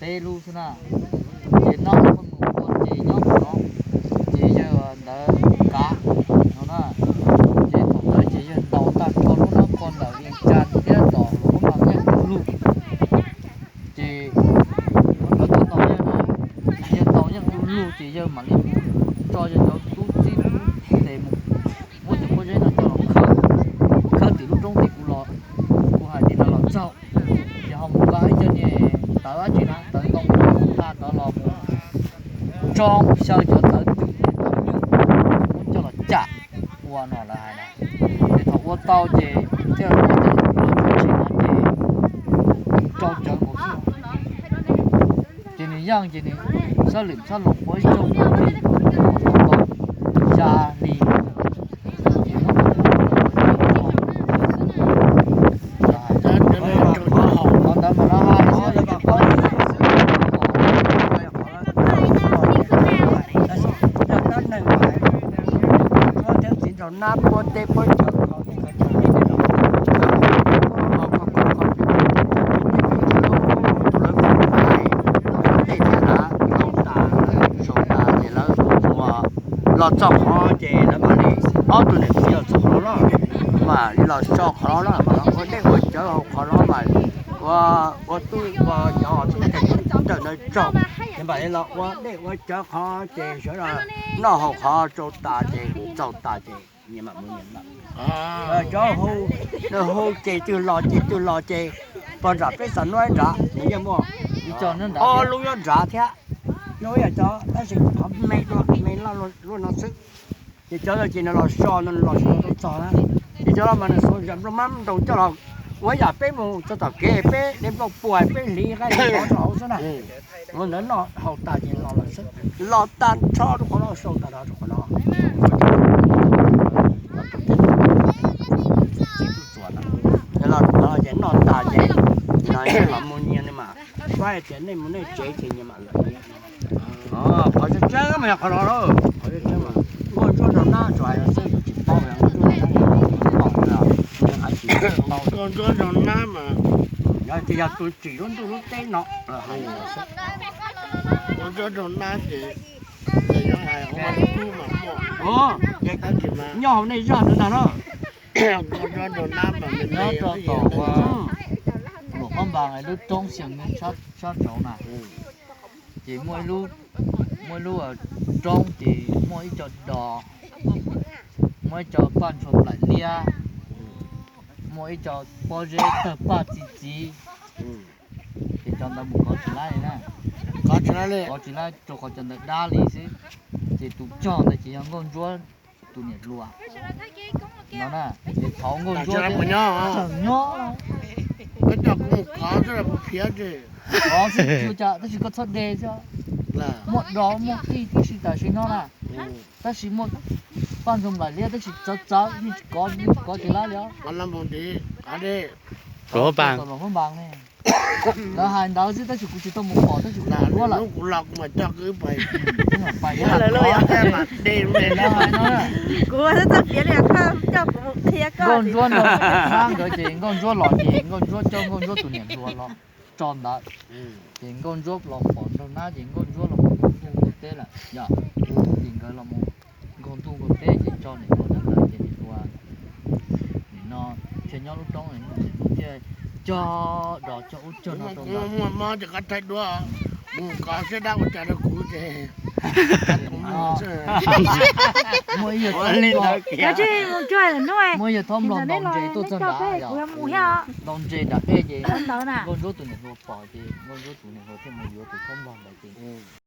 peb lub xwb na. Ces noj mus ua ces nyob mus no, ces yawg ntawd kav no na. Ces thaum ntawd ces yawg ntaus tag nrho lub nab ko ntawm Vias Cas thiab tom Luam Phab Npas yeej du lug. Ces ua ntawd tau ntaus yawg na, ces yawg ntaus yeej du lug ces yawg mam li mus tso yawg cov tub txib tub tes mus muab cov pob zeb no coj los khawb, khawb tim lub roob tim kuv los, kuv hais tim no los txog. Ces ho mus nqa ib co niag tawv dab tsi na, tawv ntoo tawv npua npha ntawd los mus tso xyaw cov tawv twm tawv nyuj coj los cam ua no lawv hais na. Ces thaum ua tau ces thiaj li ua cov tub txib no ces rau cawv nkaus xwb. Ces nws yeej ces nws sab lwm sab loos ua ib zaug li xya hli. Qhov ntawd mas no hais xwb, txiv nraug nab puab teb puab cawv, lawv tej thiab na, tau tas, sau tas ces lawv ua los txog qhov ces lawv mam li, ob tug niam txiv los txog qhov no los, mam li los so qhov no los, ua dej ua cawv hauv qhov no mas, ua, ua tub ua cov tub ntawm ntawd tsaug, ces mam li los ua dej ua cawv qhov ces sawv daws noj haus qhov tsau tas ces txaus tas ces nyias mam mus nyias lawm. Cov hu, nws hu ces twg los ces twg los ces pog nram peb xav nuab nrad nws yeej muaj ob lub nyob nrad thiab, nyob ib yam cov tab sis qhov me dua me loj luaj no xwb. Ces cov no ces nws los so no nws los so rau txog na, ces cov no mas nws xuas nplooj mab nroo coj los ua yam peb mus txog tom kev peb de nplooj puag peb hliv qaib rau hauv xwb na. Ua ntawd noj haus tas ces los lawm xwb, los tag nrho rau qhov no sau tas rau qhov no. Los rau qhov no ces noj tas ces no los mus nyias mas, saib tias nej mus nej tsev ces nyias mam lawm. Qhov tseeb tseeb mas yog qhov no, nkauj ntsuab nraug nab tsuas hais xwb, yus tsis paub nkauj ntsuab nraug nab mas, yog tias yog tus tsim lub ntuj lub teb no, nkauj ntsuab nraug nab ces nyob hauv nej zaj ntawd ntag na. Nyob rau tom Luam Phab Npas lub roob Xias Neeg sab saud na, ces muaj ib lub, muaj ib lub roob ces muaj ib co dos, muaj ib co paj ntshua nplaim liab, muaj ib co pob zeb tawg paj txi txiv. Ces cov ntawd mus kov tsis laib li na, kov tsis laib rau qhov cov ntawd dab li xwb. Ces tus cog ntawd ces yog nkauj ntsuab tus niam hluas no na. Ces thaum nkauj ntsuab tseem nyob, kov xwb tsis ua cas tab sis koj txhob de xwb. Muaj dos muaj ib tib si tam sim no na, tab sis muaj paj ntshua nplaim liab tab sis txawv txawv yeej tsis kov, yeej tsis kov tsis laib li os. Luam Phab Npas ne, lawv hais ntawd xwb tab sis kuv tsis tau mus pom tab sis kuv mus duab lawm. Kuv los kuv mam coj koj pais. Kuv mam pais, lawv hais no, kuv txawj piav li koj coj kuv mus qhia koj. Nkauj ntsuab nraug nab nkawd ces nkauj ntsuab los ces nkauj ntsuab coj nkauj ntsuab tus niam hluas los tso ntawd. Ces nkauj ntsuab los pom nraug nab ces nkauj ntsuab los mus ntuj ntuj teb lawm yom. Ces nkawd los mus nkaug ntuj nkaug teb ces tso niam hluas nyob ntawd ces niam hluas nim no thiaj nyob lub roob, niam hluas thiaj cog dos cog ub cog no rau ntawd. Muaj mob ces koj thaij duab, mus kov siab dab ua cas rau kuv ces muaj ib yawg thaub nplog nplaum ntses tuaj txog nrad, nplaum ntses nram dej ces nkauj ntsuab tus niam hluas pom ces nkauj ntsuab tus niam hluas thiaj mus yuav tus thaub nplog ntawd ces